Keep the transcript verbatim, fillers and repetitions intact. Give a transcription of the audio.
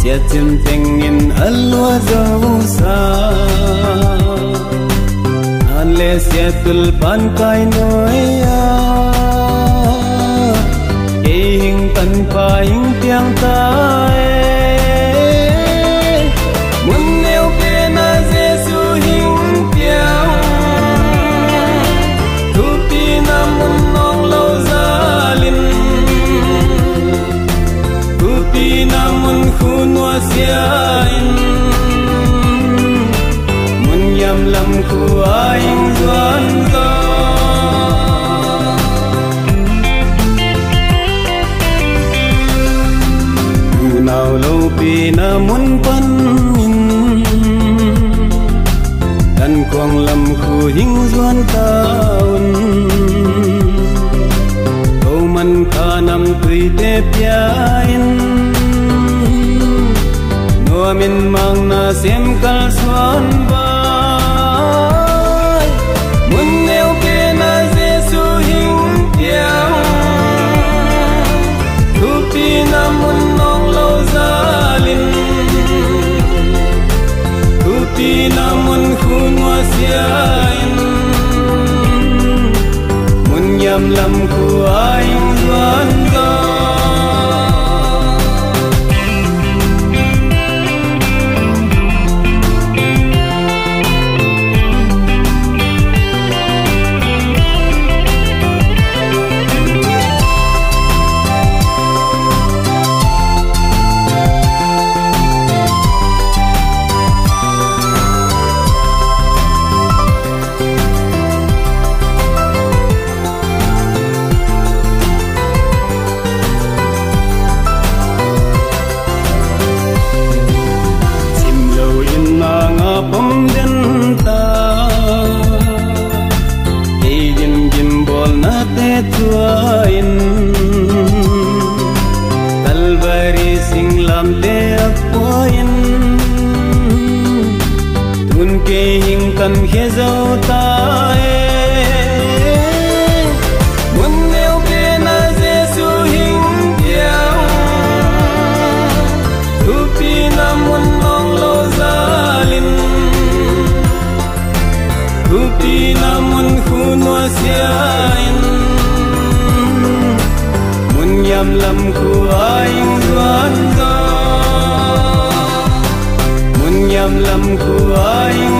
Siacin tengin a lua zo sa, an le siatul pan kai nuai a, kei hing tanpha hing piang ta e. Mun neu pen a Jesu hing piang, thupina mun nawng lo zalin, thupina mun khu nuasia in, mun yam lam khu a hing zuan zaw. Unau lopina mun panin, Tankuang lam khu hing zuan ta un. Ko man kha namtuite pia in, nuamin mangna sem kalsuan vai. Mun neu pen a Jesu hing piang, thupina mun nawng lo zalin, thupina mun khu nuasia in, mun yam lam khu a hing zuan zaw. Sim lo in nang a pom den ta, ei gimgim bawlnate tua in, Kalvari singlamte a pua in, tun kei hing kan khia zo ta e. Mun neu pen a Jesu hing piang, thupina mun nawng lo zalin, thupina mun khu nuasia in, mun yam lam khu a hing zuan zaw. Mun yam lam khu a hing